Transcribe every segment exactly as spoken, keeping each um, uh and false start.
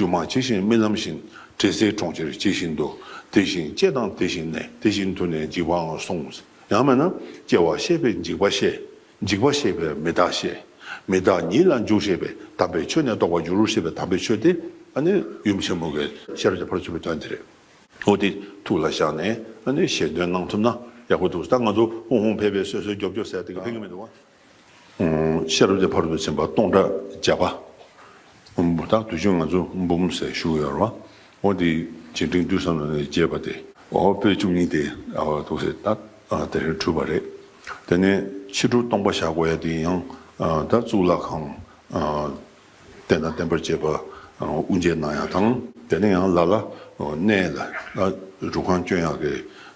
སྒྱུ་མ་ཇི་བཞིན་རྨི་ལམ་བཞིན། དྲི་ཟའི་གྲོང་ཁྱེར་ཇི་བཞིན་དུ། དེ་བཞིན་སྐྱེ་དང་དེ་བཞིན་གནས། དེ་བཞིན་དུ་ནི་འཇིག་པའང་གསུངས། ཡང་མིན་ན། སྐྱེ་བ་ཤེས་པས་འཇིག་པ་ཤེས། འཇིག་པ་ཤེས་པས་མི་རྟག་ཤེས། མི་རྟག་ཉིད་ལ་འཇུག་ཤེས་པས་དམ་པའི་ཆོས་ནི་རྟོགས་པར་འགྱུར་ཞེས་པའི་དམ་པའི་ཆོས་དེ། ཨ་ནི་ཡུམ་ཆེན་མོ་གི་ཤེས་རབ་ཀྱི་ཕ་རོལ་ཏུ་ཕྱིན་པའི་དོན་དེ་རེད། འོ་དེ་ཐུགས་ལ་བཞག་ནས། ཨ་ནི་ཞལ་འདོན་གནང་ཐུབ་ན་ཡག་པོ་འདུག་ད་ང་ཚོ་ཧུང་ཧུང་ཕེ་ཕེ་སོད་སོད་རྒྱོབ་རྒྱོབ་ཟེར་དེ་ག་ཕན་གི་མི་འདུག་བ། ཤེས་རབ་ཀྱི་ཕ་རོལ་ཏུ་ཕྱིན་པ་སྟོང་ཕྲག་བརྒྱ་པ། ད་དུས་རྒྱུན་ང་ཚོ་འབུམ་ཟེར་ཞུ་གི་ཡོད་རེད་བ། འོ་དེ་རྗེས་དྲན་དུས་བསམ་ནས་རྒྱས་པ་དེ། འོ་པོད་བཅུ་གཉིས་དེ་ཨ་བ་འདུག་ཟེར། ད་དེ་རིང་གྲུབ་པ་རེད། དེ་ནས་ཕྱི་དྲོ་སྟོང་པ་བཞག་དགོས་ཡ་དེ་ཡང་ད་གཙུག་ལག་ཁང་། རྟེན་དང་བརྟེན་པར་བཅས་པ་དབུ་འབྱེད་གནང་ཡག་དང་། དེ་ནས་ཡང་ལ་ལ་གནས་ལ་སྒྲུབ་ཁང་བསྐྱོན་ཡག་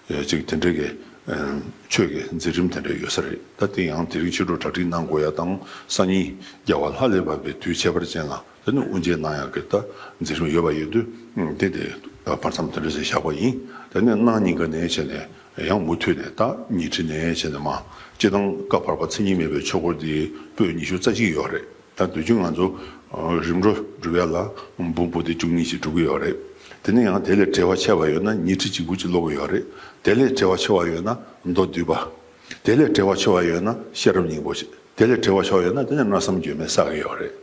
གི་ཅིག་དེ་འདྲའི་གི་ཆོས་ཀྱི་མཛད་རིམ་དེ་འདྲ་ཡོད་ས་རེད། ད་དེ་ཡང་དེ་རིང་ཕྱི་དྲོ་གྲ་སྒྲིག་གནང་དགོས་ཡག་དང་། སང་ཉིན་རྒྱལ་བ་ལྷ་ལས་བབས་པའི་དུས་ཁྱད་པར་ཅན་ལ་དེ་ནས་དབུ་འབྱེད་གནང་ཡག་གི་ད་མཛད་རིམ་ཡོད་པ་ཡིན་དུས། དེ་དེ་བར་མཚམས་དེ་འདྲ་ཞིག་བཞག་པ་ཡིན། དེ་ནས་གནངས་ཉིན་ཀ་ནས་བྱས་ནས་ཡང་མུ་མཐུད་ནས། ད་ཉི་ཁྲི་ནས་བྱས་ནས་མ། སྤྱིར་བཏང་བཀའ་བར་པ་མཚན་ཉིད་མེད་པའི་ཆོས་འཁོར་འདི་པོད་ཉི་ཤུ་རྩ་གཅིག་ཡོད་རེད། ད་དུས་རྒྱུན་ང་ཚོ་རིམ་གྲོ་སྒྲུབ་ཡ་ལ་འབུམ་པོ་ཏི་བཅུ་གཉིས་ཅིག་སྒྲུབ་ཀྱི་ཡོད་རེད། དེ་ནས་ཡང་དེ་ལས་བྲེལ་བ་ཆེ་བ་ཡོད་ན་ཉི་ཁྲི་གཅིག་པུ་ཅིག་ཀློག་གི་ཡོད་རེད། དེ་ལས་བྲེལ་བ་ཆེ་བ་ཡོད་ན་མདོ་སྡུད་པ། དེ་ལས་བྲེལ་བ་ཆེ་བ་ཡོད་ན་ཤེས་རབ་སྙིང་པོ་ཞིག་དེ་ལས་བྲེལ་བ་ཆེ་བ་ཡོད་ན་དེ་ནས་མནོ་བསམ་བརྗོད་མེད་བསགས་ཀྱི་ཡོད་རེད།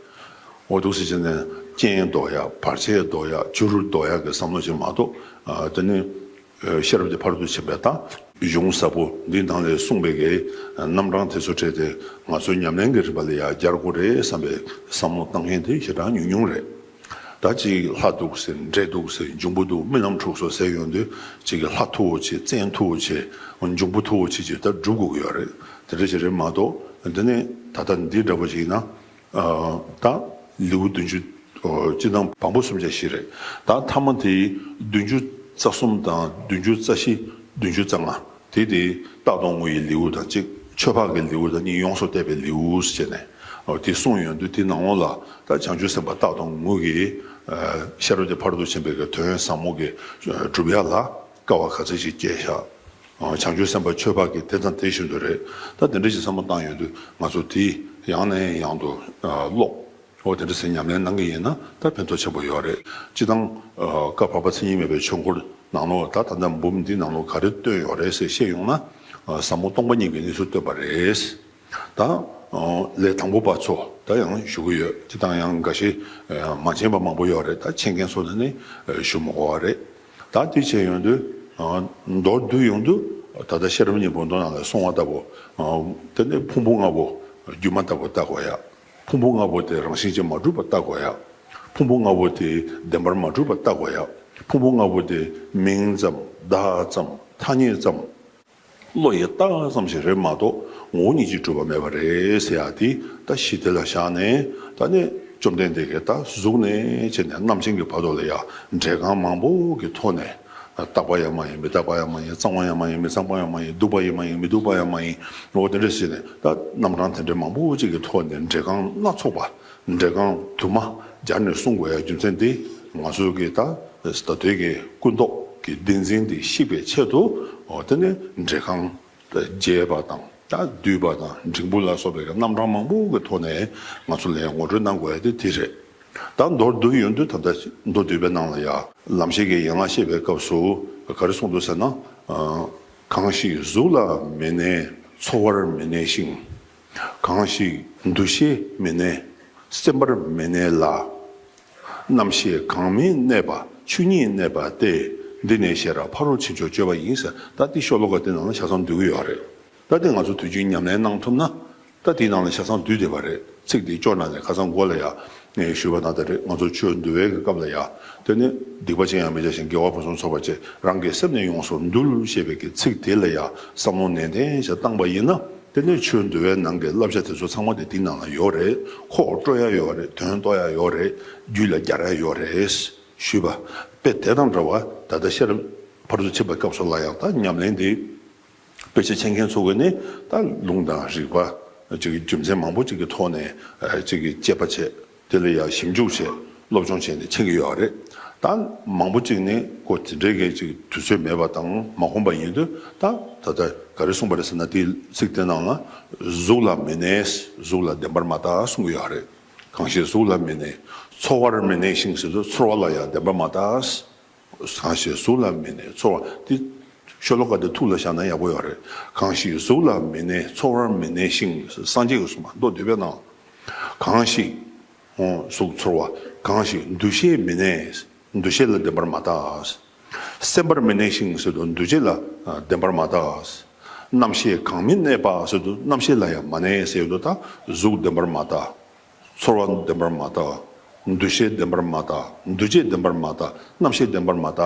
འོ་འདུག་སེ་བྱས་ནས་རྐྱེན་ཟློག་ཡ། བར་ཆད་ཟློག་ཡ། བྱུ་རུ་ཟློག་ཡ་གི་བསམ་བློ་ཞིག་མ་གཏོགས། དེ་ནས་ཤེས་རབ་ཀྱི་ཕ་རོལ་ཏུ་ཕྱིན་པའི་ད་གཞུང་ཟབ་པོ་འདི་ནང་ལས་གསུངས་པའི་གི་རྣམ་གྲངས་དེ་ཚོ་ཁྲིད་དེ་ང་ཚོའི་ཉམས་ལེན་གྱི་རིམ་པ་ལ་ཡང་སྦྱར་དགོས་རེད་བསམ་པའི་བསམ་བློ་བཏང་མཁན་དེ་ཞེ་དྲག་ཉུང་ཉུང་རེད། ད་ཅིག་ལྷ་འདུག་ཟེར། འདྲེ་འདུག་ཟེར། འབྱུང་པོ་འདུག་རྨི་ལམ་འཁྲུགས་སོང་ཟེར་ཡོང་དུས་ཅིག་གི་ལྷ་མཐུ་བོ་ཆེ། བཙན་མཐུ་བོ་ཆེ། འབྱུང་པོ་མཐུ་བོ་ཆེ་ཅིག་ད་སྒྲུབ་དགོས་ཀྱི་ཡོད་རེད། དེ་འདྲ་ཞིག་རེད་མ་གཏོགས། དེ་ནས་ད་ལྟ་འདི་འདྲ་པོ་ཞིག་ཡིན་ན། ད་ལེའུ་བདུན་ཅུ། སྤྱིར་བཏང་བམ་པོ་སུམ་བརྒྱ་བཞི་རེད། ད་མཐའ་མ་དེ་བདུན་ཅུ་རྩ་གསུམ་དང་བདུན་ཅུ་རྩ་བཞི། བདུན་ཅུ་རྩ་ལྔ། དེ་དེ་རྟག་དང་དངོས་ཡི་ལེའུ་དང་གཅིག་ཆོས་འཕགས་ཀྱི་ལེའུ་དང་གཉིས། ཡོངས་སུ་གཏད་པའི་ལེའུ་ཟེར་ནས་དེ་གསུངས་ཡོང་དུས། དེ་ནང་ལོགས་ལ་ད་བྱང་ཆུབ་སེམས་དཔའ་རྟག་དང་དངོས་ཀྱི་ཤེས་རབ་ཀྱི་ཕ་རོལ་ཏུ་ཕྱིན་པའི་གི་དོན་ཟབ་མོ་གི་སྒྲུབ་ཡ་ལ་དཀའ་བ་ག་ཚོད་ཞིག་སྐྱེས་ཤག་བྱང་ཆུབ་སེམས་དཔའ་ཆོས་འཕགས་ཀྱི་དེ་དང་དེ་བཞིན་དུ་རེད། ད་དེ་འདྲ་ཞིག་བསམ་བློ་བཏང་ཡོང་དུས་ང་ཚོ་དེ་ཡང་ནས་ཡང་དུ་ཀློག་འོ་དེ་འདྲ་ཟེར་ཉམས་ལེན་གནང་གི་ཡིན་ན་ད་ཕན་ཐོགས་ཆེན་པོ་ཡོད་རེད། སྤྱིར་བཏང་བཀའ་བར་པ་མཚན་ཉིད་མེད་པའི་ཆོས་འཁོར་ནང་ལོགས་ད་ད་ལྟ་འབུམ་འདི་ནང་ལོགས་ག་རེ་བཏོན་ཡོད་རེད་ཟེར་བཤད་ཡོང་ན། ཟབ་མོ་སྟོང་པ་ཉིད་ཀྱི་གནས་ཚུལ་བཏོན་པ་རེད། ད་ལས་དང་པོ་པ་ཚོ་ད་ཡང་ཞུ་གི་ཡོད། སྤྱིར་བཏང་ཡང་འགའ་ཤས་མ་མཁྱེན་པ་མང་པོ་ཡོད་རེད། ད་མཁྱེན་མཁན་ཚོ་ལ་ནི་ཞུ་མི་དགོས་པ་རེད། ད་དེ་བྱས་ཡོང་དུས། མདོར་བསྡུས་ཡོང་དུས་ད་ལྟ་ཤེས་རབ་སྙིང་པོ་མདོ་ནང་ལ་གསུངས་པ་ལྟ་བུ། དེ་ནས་ཕུང་པོ་ལྔ་པོ་སྒྱུ་མ་ལྟ་བུ་ལྟ་དགོས་ཡ། ཕུང་པོ་ལྔ་པོ་དེ་རང་བཞིན་གྱིས་མ་གྲུབ་པ་ལྟ་དགོས་ཡ། ཕུང་པོ་ལྔ་པོ་དེ་བདེན་པར་མ་གྲུབ་པ་ལྟ་དགོས་ཡ། ཕུང་པོ་ལྔ་པོ་དེ་མིང་ཙམ་བརྡ་ཙམ་ཐ་སྙད་ཙམ། བློ་ཡིས་བཏགས་ཙམ་ཞིག་རེད་མ་གཏོགས་ངོ་བོ་ཉིད་ཀྱིས་གྲུབ་པ་མེད་པ་རེད་ཟེར་ཡ་དེ་ད་གཞི་དེ་ལ་བཞག་ནས། ད་ནི་བཅོམ་ལྡན་འདས་ཀྱིས་ད་གཟུགས་ནས་བྱས་ནས་རྣམ་མཁྱེན་གྱི་བར་དུ་ལ་ཡ་འགྲེལ་རྐང་མང་པོ་གི་ཐོག་ནས། རྟག་པ་ཡང་མ་ཡིན། མི་རྟག་པ་ཡང་མ་ཡིན། གཙང་བ་ཡང་མ་ཡིན། མི་གཙང་བ་ཡང་མ་ཡིན། སྡུག་པ་ཡང་མ་ཡིན། མི་སྡུག་པ་ཡང་མ་ཡིན། འོ་དེ་འདྲ་ཟེར་ནས་ད་རྣམ་གྲངས་དེ་འདྲ་མང་པོ་ཅིག་གི་ཐོག་ནས་འགྲེལ་རྐང་སྣ་ཚོགས་པ། འགྲེལ་རྐང་དུ་མ་སྦྱར་ནས་གསུང་དགོས་ཡ་རྒྱུ་མཚན་དེ་ང་ཚོ་གི་ད་ད་ལྟའི་གི་ཀུན་རྟོག་གི་བདེན་འཛིན་དེ་བཤིག་པའི་ཆེད་དུ། འོ་དེ་ནས་འགྲེལ་རྐང་རྒྱས་པ་དང་ད་བསྡུས་པ་དང་འབྲིང་པོ་ལ་སོགས་པའི་གི་རྣམ་གྲངས་མང་པོ་གི་ཐོག་ནས་ང་ཚོ་ལ་ཡང་ངོ་སྤྲོད་གནང་དགོས་ཡ་དེ་དེ་རེད། ད་མདོར་བསྡུས་ཡོང་དུས་ད་ལྟ་མདོ་སྡུད་པའི་ནང་ལ་ཡ་ལམ་ཤེས་ཀྱི་ཡན་ལག་བཤད་པའི་སྐབས་སུ་ག་རེ་གསུངས་འདུག་ཟེར་ན། གང་ཞིག་གཟུགས་ལ་མི་གནས་ཚོར་བར་མི་གནས་ཤིང་། གང་ཞིག་འདུ་ཤེས་མི་གནས་སེམས་པར་མི་གནས་ལ། རྣམ་ཤེས་གང་མི་གནས་པ་ཆོས་ཉིད་གནས་པ་སྟེ། འདི་ནི་ཤེས་རབ་ཕ་རོལ་ཕྱིན་མཆོག་སྤྱོད་པ་ཡིན་ཟེར། ད་འདི་ཤོ་ལོ་ཀ་དེ་ནང་ལ་ཆ་ཚང་འདུས་ཀྱི་ཡོད་རེད། ད་འདི་ང་ཚོ་དུས་རྒྱུན་ཉམས་ལེན་གནང་ཐུབ་ན། ད་དེའི་ནང་ལ་ཆ་ཚང་འདུས་བསྡད་པ་རེད། ཚིག་དེ་སྐྱོར་ན་ལས་ཁ་སང་འགོ་ལ་ཡ་ངས་ཞུས་པ་ནང་ལྟར་རེད། ང་ཚོ་ཆོས་འདུལ་བའི་གི་སྐབས་ལ་ཡ། དེ་ནི་སྡིག་པ་ཅི་ཡང་མི་བྱ་ཞིང་དགེ་བ་ཕུན་སུམ་ཚོགས་པར་སྤྱད། རང་གི་སེམས་ནི་ཡོངས་སུ་འདུལ་ཞེས་པའི་གི་ཚིག་དེ་ལ་ཡ་བསམ་བློ་ནན་ཏན་ཞིག་བཏང་པ་ཡིན་ན། དེ་ནས་ཆོས་འདུལ་བའི་ནང་གི་བསླབ་བྱ་དེ་ཚོ་ཚང་མ་དེ་དེའི་ནང་ལ་ཡོད་རེད། ཁོག་སྤྲོད་ཡ་ཡོད་རེད། དོན་རྟོགས་ཡ་ཡོད་རེད། རྒྱུད་ལ་སྦྱར་ཡ་ཡོད་རེད་ཞུས་པ། དཔེ་དེ་དང་འདྲ་བ་ད་ལྟ་ཤེས་རབ་ཕ་རོལ་ཏུ་ཕྱིན་པའི་སྐབས་སུ་ལ་ཡང་ད་ཉམས་ལེན་དེ་དཔེ་ཆ་མཁྱེན་མཁན་ཚོ་གིས་ནི་ད་ལུང་དང་རིགས་པ་ཅིག་རྒྱུ་མཚན་མང་པོ་ཅིག་གི་ཐོག་ནས་ཅིག་གི་དཔྱད་པ་བྱས། དེ་ལ་ཡང་ཞིབ་འཇུག་བྱས། སློབ་སྦྱོང་བྱས་ནས་མཁྱེན་གྱི་ཡོད་རེད། ད་མང་པོ་ཅིག་ནི་ཁོ་དེ་འདྲའི་གི་ཅིག་དུས་ཚོད་མེད་པ་དང་མ་ཁོམ་པ་ཡིན་དུས། ད་ད་ལྟ་ག་རེ་གསུངས་པ་རེད་ཟེར་ན། དེའི་ཚིག་དེ་ནང་ལ་གཟུགས་ལ་མི་གནས། གཟུགས་ལ་བདེན་པར་མ་བལྟ་གསུང་གི་ཡོད་རེད། གང་ཞིག་གཟུགས་ལ་མི་གནས། ཚོར་བར་མི་གནས་ཤིང་ཟེར་དུས་ཚོར་བ་ལ་ཡང་བདེན་པར་མ་ལྟ། གང་ཞིག་གཟུགས་ལ་མི་གནས་ཚོར་བ་འདི་ཤོ་ལོ་ཀ་འདི་ཐུགས་ལ་བཞག་ན་ཡག་པོ་ཡོད་རེད། གང་ཞིག་གཟུགས་ལ་མི་གནས་ཚོར་བར་མི་གནས་ཤིང་། སངས་རྒྱས་ཀྱིས་གསུངས་པ་མདོ་སྡུད་པའི་ནང་། གང་ཞིག་གཟུགས་ཚོར་བ། གང་ཞིག་འདུ་ཤེས་མི་གནས། འདུ་ཤེས་ལ་བདེན་པར་མ་ལྟ། སེམས་པར་མི་གནས་ཤིང་ཟེར་དུས་འདུ་བྱེད་ལ་བདེན་པར་མ་ལྟ། རྣམ་ཤེས་གང་མི་གནས་པ་ཟེར་དུས་རྣམ་ཤེས་ལ་ཡང་མ་གནས་ཟེར་དུས་ད་གཟུགས་བདེན་པར་མ་ལྟ། ཚོར་བ་བདེན་པར་མ་ལྟ། འདུ་ཤེས་བདེན་པར་མ་ལྟ། འདུ་བྱེད་བདེན་པར་མ་ལྟ། རྣམ་ཤེས་བདེན་པར་མ་ལྟ།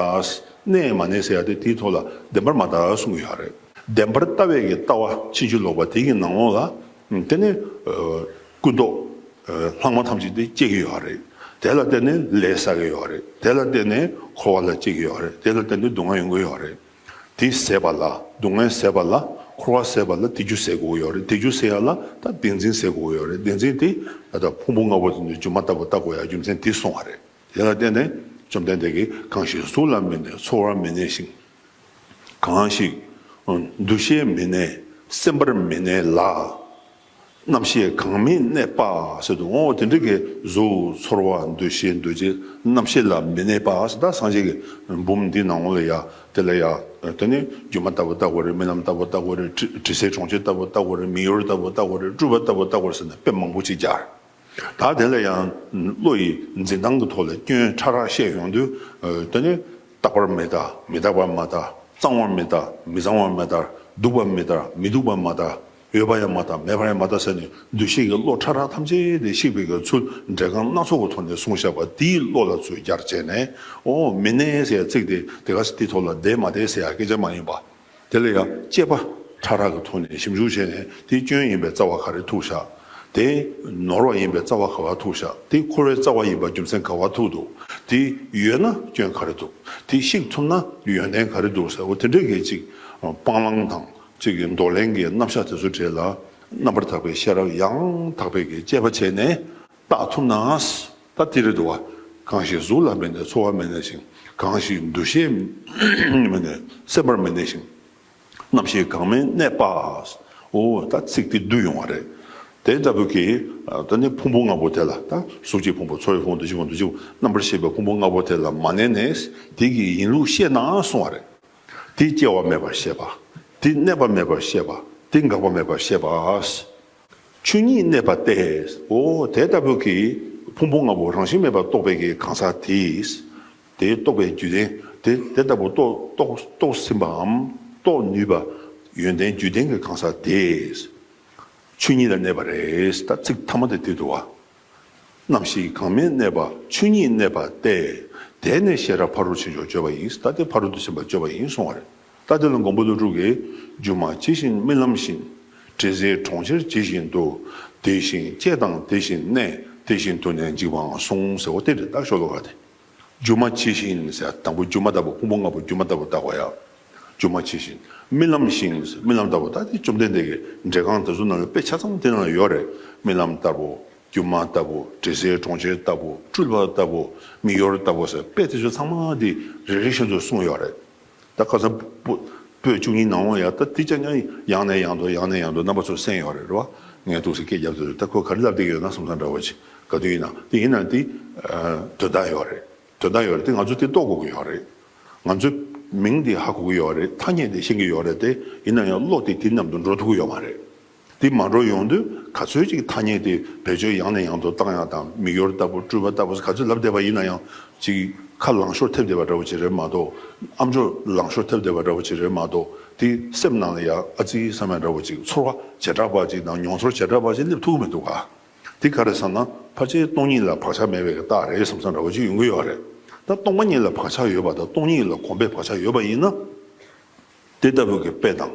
གནས་མ་གནས་ཟེར་ཡ་དེ་དེའི་ཐོག་ལ་བདེན་པར་མ་ལྟ་གསུང་གི་ཡོད་རེད། བདེན་པར་ལྟ་བའི་གི་ལྟ་བ་ཕྱིན་ཅི་ལོག་པ་དེ་གི་ནང་ལོགས་ལ་དེ་ནི་ཀུན་རྟོག་ལྷག་མ་ཐམས་ཅད་དེ་སྐྱེ་གི་ཡོད་རེད། དེ་ལ་བརྟེན་ནས་ལས་བསགས་ཀྱི་ཡོད་རེད། དེ་ལ་བརྟེན་ནས་འཁོར་བ་ལ་སྐྱེ་གི་ཡོད་རེད། དེ་ལ་བརྟེན་ནས་སྡུག་བསྔལ་ཡོང་གི་ཡོད་རེད། དེ་ཟད་པ་ལ་སྡུག་བསྔལ་ཟད་པ་ལ་འཁོར་བ་ཟད་པ་ལ་དེ་རྒྱུ་ཟད་དགོས་ཀྱི་ཡོད་རེད། དེ་རྒྱུ་ཟད་ཡ་ལ་ད་བདེན་འཛིན་ཟད་དགོས་ཀྱི་ཡོད་རེད། བདེན་འཛིན་དེ་ད་ལྟ་ཕུང་པོ་ལྔ་པོ་དེ་ཚོའི་སྒྱུ་མ་ལྟ་བུ་ལྟ་དགོས་ཡ་རྒྱུ་མཚན་དེ་གསུངས་པ་རེད། དེ་ལ་བརྟེན་ནས་བཅོམ་ལྡན་འདས་ཀྱིས་གང་ཞིག་གཟུགས་ལ་མི་གནས་ཚོར་བར་མི་གནས་ཤིང་། གང་ཞིག་འདུ་ཤེས་མི་གནས་སེམས་པར་མི་གནས་ལ། རྣམ་ཤེས་གང་མི་གནས་པ་ཟེར་དུས་འོ་དེ་འདྲ་གི་གཟུགས་ཚོར་བ་འདུ་ཤེས་འདུ་བྱེད་རྣམ་ཤེས་ལ་མི་གནས་པ་ཟེར། ད་སངས་རྒྱས་ཀྱི་འབུམ་འདི་ནང་ལ་ཡ་དེ་ལ་ཡ་དེ་ནི་སྒྱུ་མ་ལྟ་བུ་ལྟ་དགོས་རེད། རྨི་ལམ་ལྟ་བུ་ལྟ་དགོས་རེད། དྲི་དྲི་ཟའི་གྲོང་ཁྱེར་ལྟ་བུ་ལྟ་དགོས་རེད། མིག་ཡོར་ལྟ་བུ་ལྟ་དགོས་རེད། སྤྲུལ་པ་ལྟ་བུ་ལྟ་དགོས་རེད་ཟེར་ནས་དཔེ་མང་པོ་ཅིག་སྦྱར། ད་དེ་ལ་ཡང་བློ་ཡི་འཛིན་སྟངས་ཀྱི་ཐོག་ལ་སྐྱོན་ཕྲ་རགས་བཤད་ཡོང་དུས། ཨ། དེ་ནི་རྟག་པར་མི་ལྟ། མི་རྟག་པར་མ་ལྟ། གཙང་བར་མི་ལྟ། མི་གཙང་བར་མ་ལྟ། སྡུག་པར་མི་ལྟ། མི་སྡུག་པར་མ་ལྟ། ཡོད་པར་ཡང་མ་ལྟ། མེད་པར་ཡང་མ་ལྟ་ཟེར་ནས་འདུ་ཤེས་ཀྱི་བློ་ཕྲ་རགས་ཐམས་ཅད་དེ་བཤིག་པའི་གི་ཚུལ་འགྲེལ་ཁང་སྣ་ཚོགས་ཀྱི་ཐོག་ནས་གསུངས་བཞག་པ་དེའི་བློ་ལ་ཚུར་སྦྱར་བྱས་ནས། ཨོ་མི་གནས་ཟེར་ཡ་ཚིག་དེ་དེ་ག་ས་དེའི་ཐོག་ལ་བསྡད་མ་བསྡད་ཟེར་ཡ་སྐད་ཆ་མ་ཡིན་པ། དེ་ལ་ཡང་དཔྱད་པ་ཕྲ་རགས་ཀྱི་ཐོག་ནས་ཞིབ་འཇུག་བྱས་ནས་དེ་སྐྱོན་ཡིན་པའི་རྩ་བ་ག་རེ་ཐུག་བཞག་དེ་ནོར་བ་ཡིན་པའི་རྩ་བ་ག་བ་ཐུག་བཞག་དེ་འཁོར་བའི་རྩ་བ་ཡིན་པ་རྒྱུ་མཚན་ག་བ་ཐུག་འདུག་དེ་ཡོད་ན་སྐྱོན་ག་རེ་འདུག་དེ་བཤིག་ཐུབ་ན་ཡོན་ཏན་ག་རེ་འདུག་ཟེར། འོ་དེ་འདྲའི་གི་ཅིག་སྤང་བླང་དང་ཅིག་གི་འདོར་ལེན་གྱི་རྣམ་གཞག་དེ་ཚོ་གྲས་ལ་རྣམ་པར་དག་པའི་ཤེས་རབ་ཡང་དག་པའི་གི་དཔྱད་པ་བྱས་ནས། བརྟག་ཐུབ་ན། ད་དེ་རེད་འདུག་བ། གང་ཞིག་གཟུགས་ལ་མི་གནས་ཚོར་བ་མི་གནས་ཤིང་། གང་ཞིག་འདུ་ཤེས་མི་གནས་སེམས་པར་མི་གནས་ཤིང་། རྣམ་ཤེས་གང་མི་གནས་པ། འོ་ད་ཚིག་དེ་བསྡུས་ཡོང་བ་རེད། དེ་ལྟ་བུ་གི་ད་ནི་ཕུང་པོ་ལྔ་པོ་དེ་ལ་ད་གཟུགས་ཀྱི་ཕུང་པོ་ཚོར་བའི་ཕུང་པོ་འདུ་ཤེས་ཕུང་པོ་འདུ་བྱེད་རྣམ་པར་ཤེས་པའི་ཕུང་པོ་ལྔ་པོ་དེ་ལ་མ་གནས་ནས་དེ་གི་ཡིན་ལུགས་ཤེས་ན་གསུང་བ་རེད། དེ་སྐྱེ་བ་མེད་པར་ཤེས་པ། དེ་གནས་པ་མེད་པར་ཤེས་པ། དེ་འགག་པ་མེད་པར་ཤེས་པ། ཆོས་ཉིད་གནས་པ་སྟེ། འོ་དེ་ལྟ་བུ་གི་ཕུང་པོ་ལྔ་པོ་རང་བཞིན་མེད་པར་རྟོགས་པའི་གི་གང་ཟག་དེས། དེ་རྟོགས་པའི་རྒྱུད་ལྡན་དེ་དེ་ལྟ་བུ་རྟོགས་རྟོགས་རྟོགས་ཟིན་པའམ་རྟོགས་ནུས་པ་ཡོན་ཏན་རྒྱུད་ལྡན་གྱི་གང་ཟག་དེས། ཆོས་ཉིད་ལ་གནས་པ་རེད། ད་ཚིག་ཐ་མ་དེ་དེ་འདུག་བ། རྣམ་ཤེས་གང་མི་གནས་པ་ཆོས་ཉིད་གནས་པ་སྟེ། དེ་ནི་ཤེས་རབ་ཕ་རོལ་ཕྱིན་མཆོག་བརྗོད་པ་ཡིན། ད་དེ་ཕ་རོལ་ཏུ་ཕྱིན་པ་བརྗོད་པ་ཡིན་གསུང་བ་རེད། ད་དེ་ལ་མགོན་པོ་ཀླུ་སྒྲུབ་ཀྱིས་སྒྱུ་མ་ཇི་བཞིན་རྨི་ལམ་བཞིན། དྲི་ཟའི་གྲོང་ཁྱེར་ཇི་བཞིན་དུ། དེ་བཞིན་སྐྱེ་དང་དེ་བཞིན་གནས། དེ་བཞིན་དུ་ནི་འཇིག་པའང་གསུངས་ཟེར་བ་དེ་རེད། ད་ཤོ་ལོ་ཀ་དེ། སྒྱུ་མ་ཇི་བཞིན་ཟེར་དང་པོ་སྒྱུ་མ་ལྟ་བུ་ཕུང་པོ་ལྔ་པོ་སྒྱུ་མ་ལྟ་བུ་བལྟ་དགོས་ཡ། སྒྱུ་མ་ཇི་བཞིན་རྨི་ལམ་བཞིན་ཟེར་རྨི་ལམ་ལྟ་བུ་ད་དེ་བཅོམ་ལྡན་འདས་ཀྱི་འགྲེལ་ཁང་དེ་ཚོ་ནང་ལ་དཔེ་ཆ་ཚང་དེ་ནང་ལ་ཡོད་རེད། རྨི་ལམ་ལྟ་བུ། སྒྱུ་མ་ལྟ་བུ། དྲི་ཟའི་གྲོང་ཁྱེར་ལྟ་བུ། སྤྲུལ་པ་ལྟ་བུ། མིག་ཡོར་ལྟ་བུ་ཟེར་དཔེ་དེ་ཚོ་ཚང་མ་དེ་རེ་རེ་བཞིན་དུ་གསུངས་ཡོད་རེད། ད་ཁ་སང་པོ་པོད་བཅུ་གཉིས་ནང་ལ་ཡ་ད་དེ་ཅག་ཉག་ཡང་ནས་ཡང་དུ་ཡང་ནས་ཡང་དུ་རྣམ་པ་ཚོ་གསན་ཡོད་རེད། རེད་བ། ངས་འདུག་སེ་སྐད་རྒྱབ་དུས་ད་ཁོས་ག་རེ་ལབ་བསྡད་ཀྱི་ཡོད་ན་བསམ་བསམ་འདྲ་བོ་ཅིག་ག་དུས་ཡིན་ན་དེ་ཡིན་ན་དེ་དོན་དག་ཡོད་རེད། དོན་དག་ཡོད་རེད། དེ་ང་ཚོ་དེ་རྟོགས་དགོས་ཀྱི་ཡོད་རེད། ང་ཚོས་མིང་དེ་ཧ་གོ་གི་ཡོད་རེད། ཐ་སྙད་དེ་ཤེས་ཀྱི་ཡོད་རེད་དེ། ཡིན་ན་ཡང་བློ་དེ་དེ་མཉམ་དུ་འགྲོ་ཐུབ་ཀྱི་ཡོད་མ་རེད། དེ་མ་འགྲོ་ཡོང་དུས་ག་ཚོད་ཅིག་ཐ་སྙད་དེ་བེད་སྤྱོད་ཡང་ནས་ཡང་དུ་བཏང་ཡག་དང་། མིག་ཡོར་ལྟ་བུ། སྤྲུལ་པ་ལྟ་བུ་ག་ཚོད་ལབ་བསྡད་པ་ཡིན་ན་ཡང་ཅིག་ཁ་ལང་ཤོར་ཐེབས་བསྡད་པ་འདྲ་བོ་ཅིག་རེད་མ་གཏོགས། ཨ་མཆོག་ལང་ཤོར་ཐེབས་བསྡད་པ་འདྲ་བོ་ཅིག་རེད་མ་གཏོགས། དེ་སེམས་ནང་ལ་ཡང་ཨ་ཙི་བསམ་ཡག་འདྲ་བོ་ཅིག་ཚོར་བ་བྱེ་བྲག་པ་ཅིག་དང་མྱོང་ཚོར་བྱེ་བྲག་པ་ཅིག་སླེབས་ཐུབ་ཀྱི་མི་འདུག་ག་དེ་ག་རེ་བསམ་ན་ཕལ་ཆེར་སྟོང་ཉིད་ལ་བག་ཆགས་མེད་པའི་རྟགས་རེད་བསམ་བསམ་འདྲ་བོ་ཅིག་ཡོང་གི་ཡོད་རེད། ད་སྟོང་པ་ཉིད་ལ་བག་ཆགས་ཡོད་པ་དང་སྟོང་ཉིད་ལ་གོམས་པའི་བག་ཆགས་ཡོད་པ་ཡིན་ན། དེ་ལྟ་བུ་གི་དཔེ་དང་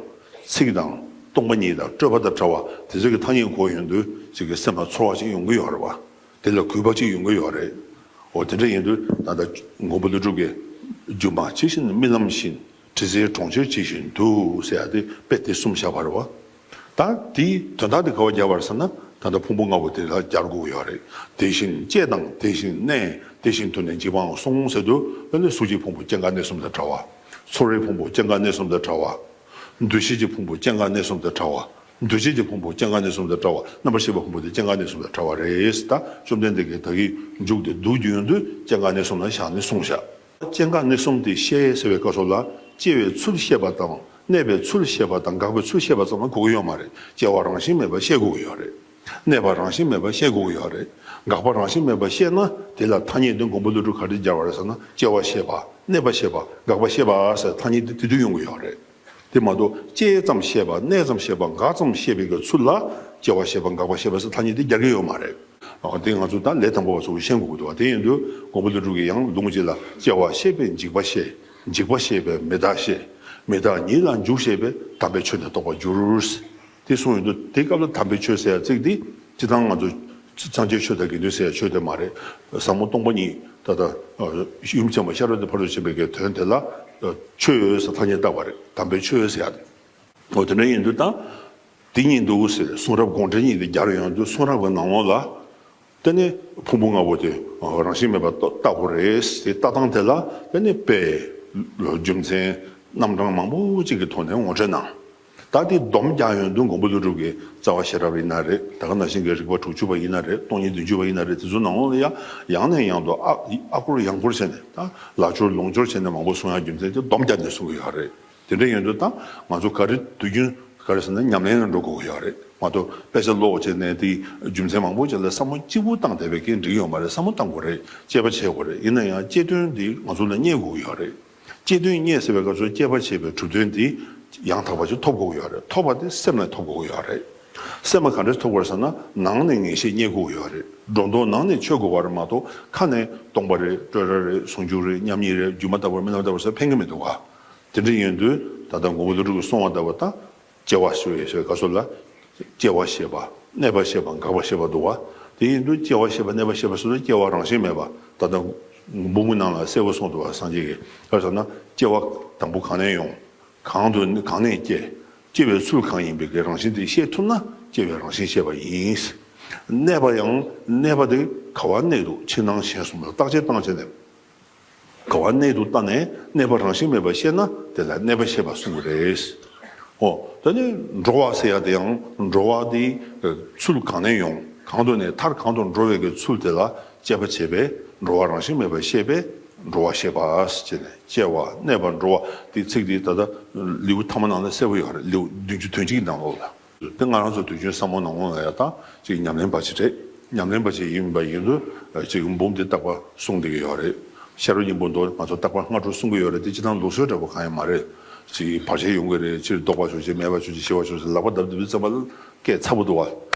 ཚིག་དང་སྟོང་པ་ཉིད་དང་སྤྲོས་པ་དང་བྲལ་བ་དེ་ཚོ་གི་ཐ་སྙད་གོ་ཡོང་དུས་ཅིག་གི་སེམས་ལ་ཚོར་བ་ཅིག་ཡོང་གི་ཡོད་རེད་བ། དེ་ལ་གུས་པ་ཅིག་ཡོང་གི་ཡོད་རེད། འོ་དེ་འདྲ་ཡིན་དུས་ད་ལྟ་མགོན་པོ་ཀླུ་སྒྲུབ་ཀྱིས་སྒྱུ་མ་ཇི་བཞིན་རྨི་ལམ་བཞིན། དྲི་ཟའི་གྲོང་ཁྱེར་ཇི་བཞིན་དུ་ཟེར་ཡ་དེ་དཔེ་དེ་གསུམ་བཞག་པ་རེད་བ། ད་དེའི་དོན་དག་དེ་ག་བ་རྒྱབ་པ་རེད་ཟེར་ན། ད་ལྟ་ཕུང་པོ་ལྔ་པོ་དེ་ལ་སྦྱར་དགོས་ཀྱི་ཡོད་རེད། དེ་བཞིན་སྐྱེ་དང་དེ་བཞིན་གནས། དེ་བཞིན་དུ་ནི་འཇིག་པའང་གསུངས་ཟེར་དུས་ཨ་ནི་གཟུགས་ཀྱི་ཕུང་པོ་སྐྱེ་འགག་གནས་གསུམ་དང་བྲལ་བ། ཚོར་བའི་ཕུང་པོ་སྐྱེ་འགག་གནས་གསུམ་དང་བྲལ་བ། འདུ་ཤེས་ཀྱི་ཕུང་པོ་སྐྱེ་འགག་གནས་གསུམ་དང་བྲལ་བ། འདུ་བྱེད་ཀྱི་ཕུང་པོ་སྐྱེ་འགག་གནས་གསུམ་དང་བྲལ་བ། རྣམ་པར་ཤེས་པའི་ཕུང་པོ་དེ་སྐྱེ་འགག་གནས་གསུམ་དང་བྲལ་བ་རེད། ད་བཅོམ་ལྡན་འདས་ཀྱིས་ད་གིན་མཇུག་དེ་བསྡུ་རྒྱུ་ཡོང་དུས་སྐྱེ་འགག་གནས་གསུམ་ལ་བཞག་ནས་གསུངས་བཞག་སྐྱེ་འགག་གནས་གསུམ་དེ་ཤེས་ཟེར་བའི་སྐབས་སུ་ལ་སྐྱེ་བའི་ཚུལ་ཤེས་པ་དང་གནས་པའི་ཚུལ་ཤེས་པ་དང་འགག་པའི་ཚུལ་ཤེས་པ་ཙམ་ལ་གོ་གི་ཡོད་མ་རེད། སྐྱེ་བ་རང་བཞིན་མེད་པ་ཤེས་དགོས་ཀྱི་ཡོད་རེད། གནས་པ་རང་བཞིན་མེད་པ་ཤེས་དགོས་ཀྱི་ཡོད་རེད། འགག་པ་རང་བཞིན་མེད་པ་ཤེས་ན་དེ་ལ་ཐ་སྙད་དེ་མགོན་པོ་ཀླུ་སྒྲུབ་ག་རེ་སྦྱར་བ་རེད་ཟེར་ན། སྐྱེ་བ་ཤེས་པ། གནས་པ་ཤེས་པ། འགག་པ་ཤེས་པ་ཟེར་ཐ་སྙད་དེ་དེ་དུས་ཡོང་གི་ཡོད་རེད། དེ་མ་གཏོགས་སྐྱེ་ཙམ་ཤེས་པ། གནས་ཙམ་ཤེས་པ། འགག་ཙམ་ཤེས་པའི་གི་ཚུལ་ལ་སྐྱེ་བ་ཤེས་པ། འགག་པ་ཤེས་པ་ཟེར་ཐ་སྙད་དེ་སྦྱར་གྱི་ཡོད་མ་རེད། ཨ། དེ་ང་ཚོ་ད་ལས་དང་པོ་པ་ཚོ་ཤེས་དགོས་ཀྱི་འདུག་བ། དེ་ཡིན་དུས་མགོན་པོ་ཀླུ་སྒྲུབ་ཀྱིས་ཡང་ལུང་གཅིག་ལ་སྐྱེ་བ་ཤེས་པས་འཇིག་པ་ཤེས། འཇིག་པ་ཤེས་པས་མི་རྟག་ཤེས། མི་རྟག་ཉིད་ལ་འཇུག་ཤེས་པས་དམ་པའི་ཆོས་ནི་རྟོགས་པར་འགྱུར། དེ་གསུངས་ཡོང་དུས་དེ་སྐབས་ལ་དམ་པའི་ཆོས་ཟེར་ཡ་ཚིག་འདི་སྤྱིར་བཏང་ང་ཚོ་སངས་རྒྱས་ཆོས་དང་དགེ་འདུན་ཟེར་ཡ་ཆོས་དེ་མ་རེད། ཟབ་མོ་སྟོང་པ་ཉིད་ད་ལྟ་ཡུམ་ཆེན་མོ་ཤེས་རབ་ཀྱི་ཕ་རོལ་ཏུ་ཕྱིན་པའི་གི་དོན་དེ་ལ་ཆོས་ཟེར་ཐ་སྙད་བཏགས་པ་རེད། དམ་པའི་ཆོས་ཟེར་ཡ་དེ། འོ་དེ་འདྲ་ཡིན་དུས་ད་འདི་གཉིས་འདུག་ཟེར་གསུང་རབ་དགོངས་འགྲེལ་གཉིས་དེ་སྦྱར་ཡོང་དུས་གསུང་རབ་ཀྱི་ནང་ལོགས་ལ། དེ་ནས་ཕུང་པོ་ལྔ་པོ་དེ་རང་བཞིན་མེད་པར་བརྟག་དགོས་རེད། དེ་ལྟ་སྟངས་དེ་ལ་དེ་ནས་དཔེ་རྒྱུ་མཚན་རྣམ་གྲངས་མང་པོ་ཅིག་གི་ཐོག་ནས་ངོ་སྤྲོད་གནང་། ད་དེ་སྡོམ་རྒྱག་ཡོང་དུས་མགོན་པོ་ཀླུ་སྒྲུབ་ཀྱི་རྩ་བ་ཤེས་རབ་ཡིན་ན་རེད། ད་ག་ནང་བཞིན་གྱི་རིགས་པ་དྲུག་ཅུ་པ་ཡིན་ན་རེད། སྟོང་ཉིད་བདུན་ཅུ་པ་ཡིན་ན་རེད། དེ་ཚོ་ནང་ལོགས་ལ་ཡང་ཡང་ནས་ཡང་དུ་ཨ་ཨ་སྐོར་ཡང་སྐོར་བྱས་ནས། ད་ལ་སྦྱོར་ལུང་སྦྱོར་བྱས་ནས་མང་པོ་གསུང་ཡག་རྒྱུ་མཚན་དེ་སྡོམ་རྒྱག་ནས་གསུང་གི་ཡོད་རེད། དེ་འདྲ་ཡིན་དུས་ད་ང་ཚོ་ག་རེ་དུས་རྒྱུན་ག་རེ་ཟེར་ན་ཉམས་ལེན་ལ་འགྲོ་དགོས་ཀྱི་ཡོད་རེད་མ་གཏོགས། དཔེ་ཆ་ཀློག་བྱས་ནས་དེའི་རྒྱུ་མཚན་མང་པོ་ཅིག་ལ་བསམ་བློ་གཅིག་པུ་བཏང་བསྡད་པའི་རྐྱེན་འགྲིག་ཡོད་མ་རེད། བསམ་བློ་བཏང་དགོས་རེད། དཔྱད་པ་བྱེད་དགོས་རེད། ཡིན་ན་ཡང་དཔྱད་དོན་འདི་ང་ཚོ་ལ་རྙེད་དགོས་ཀྱི་ཡོད་རེད། དཔྱད་དོན་རྙེད་ཟེར་བའི་སྐབས་སུ་དཔྱད་པ་བྱས་པའི་གྲུབ་དོན་འདི་ཡང་དག་པ་ཅིག་ཐོབ་དགོས་ཀྱི་ཡོད་རེད། ཐོབ་པ་དེ་སེམས་ནས་ཐོབ་དགོས་ཀྱི་ཡོད་རེད། སེམས་ལ་ག་འདྲས་ཐོབ་དགོས་རེད་ཟེར་ན། ནང་ནས་ངེས་ཤེས་རྙེད་དགོས་ཀྱི་ཡོད་རེད། སྒྲོ་འདོགས་ནང་ནས་ཆོད་དགོས་པ་རེད་མ་གཏོགས། ཁ་ནས་སྟོང་པ་རེད། སྤྲོས་བྲལ་རེད། ཟུང་འཇུག་རེད། མཉམ་ཉིད་རེད། སྒྱུ་མ་ལྟ་བུ་རེད། རྨི་ལམ་ལྟ་བུ་རེད་ཟེར་ཕན་གྱི་མི་འདུག་ག། དེ་འདྲ་ཡིན་དུས་ད་ལྟ་མགོན་པོ་ཀླུ་སྒྲུབ་ཀྱིས་གསུངས་པ་ལྟ་བུ་ད། སྐྱེ་བ་ཤེས་པའི་སྐབས་སུ་ལ། སྐྱེ་བ་ཤེས་པ། གནས་པ་ཤེས་པ། འགག་པ་ཤེས་པ་འདུག་བ། དེ་ཡིན་དུས་སྐྱེ་བ་ཤེས་པ། གནས་པ་ཤེས་པ་སོགས་ལ་སྐྱེ་བ་རང་བཞིན་མེད་པ། ད་ལྟ་འབུམ་གྱི་ནང་ལ་གསལ་པོ་གསུངས་འདུག་བ། སངས་རྒྱས་ཀྱིས་ག་རེ་ཟེར་ན། སྐྱེ་བ་དང་པོ་གང་ནས་ཡོང་། གང་དུ་གང་ནས་སྐྱེ། སྐྱེ་བའི་ཚུལ་གང་ཡིན་པའི་གི་རང་བཞིན་དེ་ཤེས་ཐུབ་ན་སྐྱེ་བའི་རང་བཞིན་ཤེས་པ་ཡིན། གནས་པ་ཡང་། གནས་པ་དེ་ག་བ་གནས་འདུག་ཕྱི་ནང་གཞན་གསུམ་ལ་བརྟག་དཔྱད་བཏང་བྱས་ནས། ག་བ་གནས་འདུག་བལྟས་ནས་གནས་པ་རང་བཞིན་མེད་པ་ཤེས་ན་དེ་ལ་གནས་པ་ཤེས་པ་གསུང་གི་རེད། འོ། ད་ནི་འགྲོ་བ་ཟེར་ཡ་དེ་ཡང་འགྲོ་བ་དེ་ཚུལ་གང་ནས་ཡོང་། གང་དུ་གནས། མཐར་གང་དུ་འགྲོ་བའི་གི་ཚུལ་དེ་ལ་དཔྱད་པ་བྱས་པས་འགྲོ་བ་རང་བཞིན་མེད་པ་ཤེས་པས་འགྲོ་བ་ཤེས་པ་ཟེར་ནས། སྐྱེ་བ། གནས་པ། འགྲོ་བ། དེ་ཚིག་དེ་ད་ལྟ་ལེའུ་ཐ་མ་ནང་ལ་གསལ་པོ་ཡོད་རེད། ལེའུ་བདུན་ཅུ་དོན་གཅིག་ནང་ལོགས་ལ། དེ་ང་རང་ཚོ་དུས་རྒྱུན་བསམ་བློ་ནང་ལོགས་ལ་ཡ་ད་ཅིག་ཉམས་ལེན་པ་ཅིག་རེད། ཉམས་ལེན་པ་ཅིག་ཡིན་པ་ཡིན་དུས་ཅིག་འབུམ་དེ་རྟག་པར་གསུང་བསྡད་ཀྱི་ཡོད་རེད། ཤེས་རབ་སྙིང་པོ་མདོ་ང་ཚོ་རྟག་པར་སྔ་དྲོ་གསུང་གི་ཡོད་རེད། དེ་སྤྱིར་བཏང་ལུགས་སྲོལ་འདྲ་པོ་གང་ཡང་མ་རེད། ཅིག་བར་ཆད་ཡོང་གི་རེད། ཕྱིར་ལྡོག་པ་ཤོག་ཅིག་མེད་པ་ཤོག་ཅིག་ཤི་བ་ཤོག་ཅིག་ལག་པ་བརྡབ་བརྡབ་དུས་ཙམ་པ་སྐད་ཚ་པོ་འདུག་བ།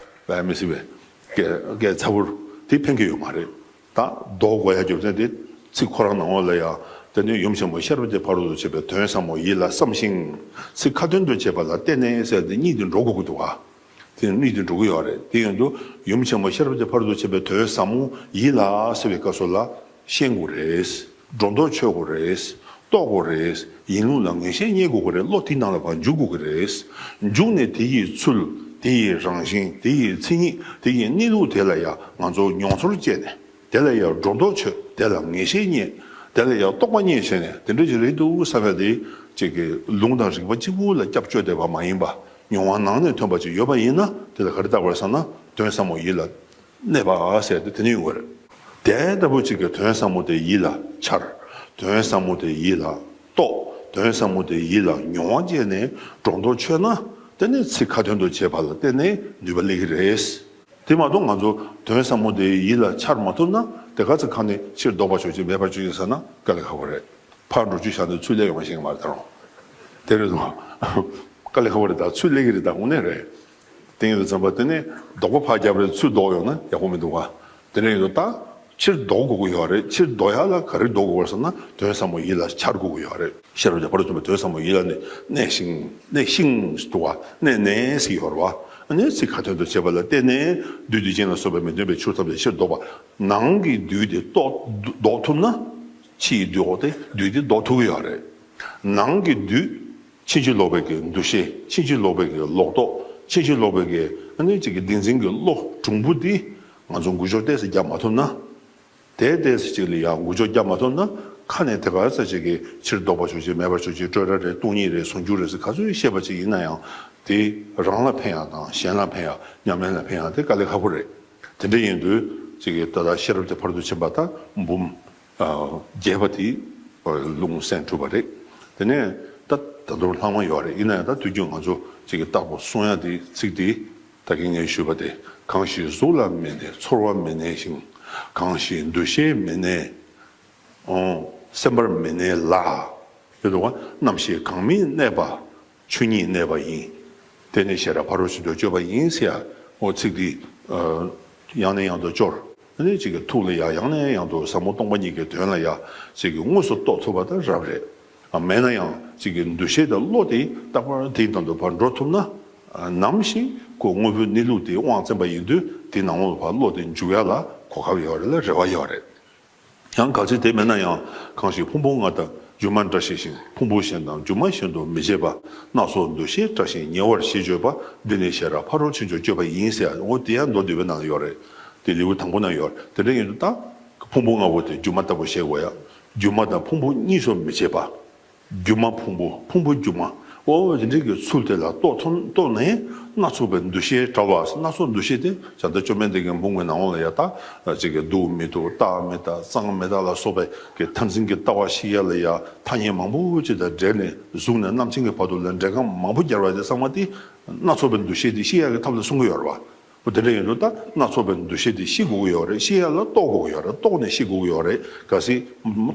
བས་མི་སྲིད་པས། སྐད་སྐད་ཚ་པོ་དེ་ཕན་གྱི་ཡོད་མ་རེད། ད་ལྡོག་དགོས་ཡ་རྒྱུ་མཚན་དེ་ཚིག་ཁོ་རང་ནང་ལོགས་ལ་ཡ། དེ་ནས་ཡུམ་ཆེན་མོ་ཤེས་རབ་ཀྱི་ཕ་རོལ་ཏུ་ཕྱིན་པའི་དོན་ཟབ་མོ་ཡིད་ལ་བསམ་ཞིང་། ཚིག་ཁ་ཏོན་དུ་བྱེད་པ་ལ་བརྟེན་ནས་ཟེར་དེ་གཉིས་དེ་འགྲོ་དགོས་ཀྱི་འདུག་ག། དེ་གཉིས་དེ་འགྲོ་གི་ཡོད་རེད། དེ་ཡིན་དུས་ཡུམ་ཆེན་མོ་ཤེས་རབ་ཀྱི་ཕ་རོལ་ཏུ་ཕྱིན་པའི་དོན་ཟབ་མོ་ཡིད་ལ་ཟེར་བའི་སྐབས་སུ་ལ་ཤེས་དགོས་རེད། སྒྲོ་འདོགས་ཆོད་དགོས་རེད། རྟོགས་དགོས་རེད། ཡིན་ལུགས་ལ་ངེས་ཤེས་རྙེད་དགོས་ཀྱི་རེད། བློ་དེའི་ནང་ལ་ཕར་འཇུག་དགོས་ཀྱི་རེད། འཇུག་ནས་དེ་ཡི་ཚུལ། དེ་ཡི་རང་བཞིན། དེ་ཡི་མཚན་ཉིད། དེ་ཡི་གནས་ལུགས་དེ་ལ་ཡང་ང་ཚོ་མྱོང་ཚོར་སྐྱེས་ནས། དེ་ལ་ཡང་སྒྲོ་འདོགས་ཆོད། དེ་ལ་ངེས་ཤེས་རྙེད། དེ་ལ་ཡང་རྟོགས་པ་རྙེད་བྱས་ནས་དེ་འདྲ་ཞིག་རེད་འདུག་བསམ་པ་དེ་ཅིག་གི་ལུང་དང་རིགས་པ་གཅིག་པུ་ལ་སྐྱབས་བཅོལ་བསྡད་པ་མ་ཡིན་པ། མྱོང་བ་ནང་ནས་ཐོན་པ་ཅིག་ཡོད་པ་ཡིན་ན་དེ་ལ་ག་རེ་བཏགས་པ་རེད་ཟེར་ན། དོན་ཟབ་མོ་ཡིད་ལ་གནས་པ་ཟེར་ཏེ་དེ་ནི་ཡོང་གི་རེད། དེ་ལྟ་བུ་ཅིག་གི་དོན་ཟབ་མོ་དེ་ཡིད་ལ་འཆར། དོན་ཟབ་མོ་དེ་ཡིད་ལ་རྟོགས། དོན་ཟབ་མོ་དེ་ཡིད་ལ་མྱོང་བ་བྱས་ནས་སྒྲོ་འདོགས་ཆོད་ན། དེ་ནི་ཚིག་ཁ་ཏོན་དུ་བྱེད་པ་ལ་བརྟེན་ནས་ནུས་པ་སླེབས་ཀྱི་རེད། དེ་མ་གཏོགས་ང་ཚོ་དོན་ཟབ་མོ་དེ་ཡིད་ལ་འཆར་མ་ཐུབ་ན། དེ་ག་ཚོད་ཁ་ནས་ཕྱིར་ལྡོག་པ་ཤོག་ཅིག་མེད་པར་བཅོས་ཡིན་ཟེར་ན་དཀའ་ལས་ཁག་པོ་རེད། ཕར་འགྲོ་རྒྱུ་བཞག་ནས་ཚུར་སླེབས་ཡོང་ཤེས་ཀྱི་མ་རེད་ད་རུང་། དེ་རེད་དོ། དཀའ་ལས་ཁག་པོ་རེད། ད་ཚུར་སླེབས་ཀྱི་རེད། ད་དངོས་གནས་རེད། དེ་ཡིན་དུས་ཙམ་པ་དེ་ནས་ལྡོག་པ་ཕར་བརྒྱབ་རེད། ཚུར་ལྡོག་ཡོང་ན་ཡག་པོ་མི་འདུག་ག། དེ་འདྲ་ཡིན་དུས་ད་ཕྱིར་ལྡོག་དགོས་ཀྱི་ཡོད་རེད། ཕྱིར་ལྡོག་ཡག་ལ་ག་རེ་ལྡོག་དགོས་པ་རེད་ཟེར་ན། དོན་ཟབ་མོ་ཡིད་ལ་འཆར་དགོས་ཀྱི་ཡོད་རེད། ཤེས་རབ་ཀྱི་ཕ་རོལ་ཏུ་ཕྱིན་པའི་དོན་ཟབ་མོ་ཡིད་ལ་གནས། གནས་ཤིང་། གནས་ཤིང་འདུག་ག། གནས་ནས་ཟེར་གྱི་ཡོད་རེད་བ། ཨ་ནི་ཚིག་ཁ་ཏོན་དུ་བྱེད་པ་ལ་བརྟེན་ནས་བདུད་སྡིག་ཅན་ལ་སོགས་པའི་མི་མཐུན་པའི་ཕྱོགས་ཐམས་ཅད་ཕྱིར་ལྡོག་པ། ནང་གི་བདུད་དེ་ལྡོག་ལྡོག་ཐུབ་ན། ཕྱི་ཡི་བདུད་འོག་དེ་བདུད་དེ་ལྡོག་ཐུབ་ཀྱི་ཡོད་རེད། ནང་གི་བདུད། ཕྱིན་ཅི་ལོག་པའི་གི་འདུ་ཤེས། ཕྱིན་ཅི་ལོག་པའི་གི་ལོག་རྟོག་ཕྱིན་ཅི་ལོག་པའི་གི་ཨ་ནི་ཅིག་གི་བདེན་འཛིན་གྱི་བློ་གྲུང་པོ་འདི་ང་ཚོ་འགུལ་སྐྱོད་ཏོག་ཙམ་རྒྱག་མ་ཐུབ་ན། དེ་ཏོག་ཙམ་ཅིག་ལ་ཡང་འགུལ་སྐྱོད་རྒྱག་མ་ཐུབ་ན། ཁ་ནས་དེ་ག་ཙམ་ཅིག་གིས་ཕྱིར་ལྡོག་པ་ཤོག་ཅིག་མེད་པར་ཤོག་ཅིག་སྤྲོས་བྲལ་རེད། སྟོང་ཉིད་རེད། ཟུང་འཇུག་རེད་ཟེར་ག་ཚོད་བཤད་པ་ཅིག་ཡིན་ན་ཡང་དེ་རང་ལ་ཕན་ཡག་དང་གཞན་ལ་ཕན་ཡག་ཉམས་ལེན་ལ་ཕན་ཡག་དེ་དཀའ་ལས་ཁག་པོ་རེད། དེ་འདྲ་ཡིན་དུས་ཅིག་གིས་ད་ལྟ་ཤེས་རབ་ཀྱི་ཕ་རོལ་ཏུ་ཕྱིན་པ་དང་འབུམ་རྒྱས་པ་དེ་ལུང་གསན་གྲུབ་པ་རེད། དེ་ནས་ད་ད་དུང་ལྷག་མ་ཡོད་རེད། ཡིན་ན་ཡང་ད་དུས་རྒྱུན་ང་ཚོ་ཅིག་གིས་རྟག་པར་གསུང་ཡག་དེ་ཚིག་དེ་ད་གིན་ངས་ཞུས་པ་དེ། གང་ཞིག་གཟུགས་ལ་མི་གནས་ཚོར་བ་མི་གནས་ཤིང་། གང་ཞིག་འདུ་ཤེས་མི་གནས། ཨོ། སེམས་པར་མི་གནས་ལ། ཡོད་དོ། རྣམ་ཤེས་གང་མི་གནས་པ། ཆོས་ཉིད་གནས་པ་ཡིན། དེ་ནི་ཤེས་རབ་ཕ་རོལ་ཕྱིན་དུ་སྤྱོད་པ་ཡིན་ཟེར་ཡ། ཨོ་ཚིག་འདི་ཡང་ནས་ཡང་དུ་སྐྱོར། ཨ་ནི་གཅིག་གི་ཐུགས་ལ་ཡ་ཡང་ནས་ཡང་དུ་ཟབ་མོ་སྟོང་པ་ཉིད་ཀྱི་དོན་ལ་ཡ་གཅིག་གི་དངོས་སུ་རྟོགས་ཐུབ་པ་དང་རབ་རེད། ཨ་མེད་ན་ཡང་གཅིག་གི་འདུ་ཤེས་དང་བློ་དེ་རྟག་པར་དེའི་དོན་དུ་ཕར་འགྲོ་ཐུབ་ན། ནམ་ཞིག་ཁོ་དངོས་པོའི་གནས་ལུགས་དེ་དབང་བཙན་པ་ཡིན་དུས་དེའི་ནང་ལོགས་ལ་ཕར་བློ་དེ་འཇུག་ཡ་ལ་གོ་སྐབས་ཡོད་རེད་ལ་རེ་བ་ཡོད་རེད། ཡང་གལ་སྲིད་དེ་མེད་ན་ཡང་གང་ཞིག་ཕུང་པོ་ལྔ་དང་སྒྱུ་མ་འདྲ་ཤེས་ཤིང་། ཕུང་པོ་གཞན་དང་སྒྱུ་མ་གཞན་དུ་མི་བྱེད་པ། སྣ་ཚོགས་འདུ་ཤེས་བྲལ་ཞིང་ཉེ་བར་ཞི་སྤྱོད་པ། འདི་ནི་ཤེས་རབ་ཕ་རོལ་ཕྱིན་མཆོག་སྤྱོད་པ་ཡིན་ཟེར། འོ་དེ་ཡང་མདོ་སྡུད་པའི་ནང་ཡོད་རེད། དེ་ལེའུ་དང་པོ་ན་ཡོད་རེད། དེ་འདྲ་ཡིན་དུས་ད་ཕུང་པོ་ལྔ་པོ་དེ་སྒྱུ་མ་ལྟ་བུ་ཤེས་དགོས་ཡ། སྒྱུ་མ་དང་ཕུང་པོ་གཉིས་སུ་མི་བྱེད་པ། སྒྱུ་མ་ཕུང་པོ་ཕུང་པོ་སྒྱུ་མ། འོ་དེ་འདྲའི་གི་ཚུལ་དེ་ལ་རྟོགས་ཐུབ་རྟོགས་ནས་སྣ་ཚོགས་པའི་འདུ་ཤེས་བྲལ་བ། སྣ་ཚོགས་འདུ་ཤེས་དེ་བྱ་བྲལ་བཅོམ་ལྡན་འདས་ཀྱི་འབུམ་གྱི་ནང་ལ་ཡ་ད་ཅིག་གི་སྡུག་མི་སྡུག་རྟག་མི་རྟག་གཙང་མི་གཙང་ལ་སོགས་པའི་གི་མཐར་འཛིན་གྱི་ལྟ་བ་ཤེས་ཡ་ལ་ཡ་ཐ་སྙད་མང་པོ་ཅིག་དང་འབྲེལ་ནས་གཟུགས་ནས་རྣམ་མཁྱེན་གྱི་བར་དུ་ལ་འགྲེལ་ཁམས་མང་པོ་སྦྱར་བ་དེ་ཚང་མ་དེ་སྣ་ཚོགས་པའི་འདུ་ཤེས་དེ་ཤེས་ཡ་གི་ཐབས་ལ་གསུང་གི་ཡོད་རེད་བ། འོ་དེ་འདྲ་ཡིན་དུས་ད་སྣ་ཚོགས་པའི་འདུ་ཤེས་དེ་ཤེས་དགོས་ཀྱི་ཡོད་རེད། ཤེས་ཡ་ལ་རྟོགས་དགོས་ཀྱི་ཡོད་རེད། རྟོགས་ནས་ཤེས་དགོས་ཀྱི་ཡོད་རེད། གལ་སྲིད་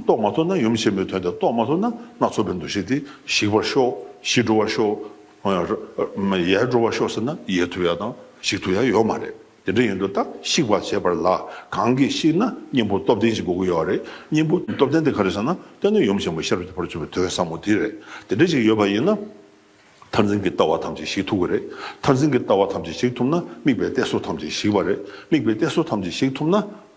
རྟོགས་མ་ཐུབ་ན་ཡུམ་ཆེན་མོའི་དོན་དེ་རྟོགས་མ་ཐུབ་ན་སྣ་ཚོགས་པའི་འདུ་ཤེས་དེ་ཞིག་པར་ཤོག་ཞི་འགྲོ་བར་ཤོག་ཡལ་འགྲོ་བར་ཤོག་ཟེར་ན་ཡལ་ཐུབ་ཡ་དང་ཞིག་ཐུབ་ཡ་ཡོད་མ་རེད། དེ་འདྲ་ཡིན་དུས་ད་ཤིག་པར་བྱེད་པ་ལ་གང་གིས་ཤིག་ན་གཉེན་པོ་སྟོབས་ལྡན་ཞིག་དགོས་ཀྱི་ཡོད་རེད། གཉེན་པོ་སྟོབས་ལྡན་དེ་ག་རེ་ཟེར་ན་དེ་ནི་ཡུམ་ཆེན་མོ་ཤེས་རབ་ཀྱི་ཕ་རོལ་ཕྱིན་པའི་དོན་ཟབ་མོ་དེ་རེད། དེ་འདྲ་ཞིག་ཡོད་པ་ཡིན་ན། མཐར་འཛིན་གྱི་ལྟ་བ་ཐམས་ཅད་ཞིག་ཐུབ་ཀྱི་རེད། མཐར་འཛིན་གྱི་ལྟ་བ་ཐམས་ཅད་ཞིག་ཐུབ་ན་དམིགས་པའི་གཏད་སོ་ཐམས་ཅད་ཞིག་པ་རེད། དམིགས་པའི་གཏད་སོ་ཐམས་ཅད་ཞིག་ཐུབ་ན་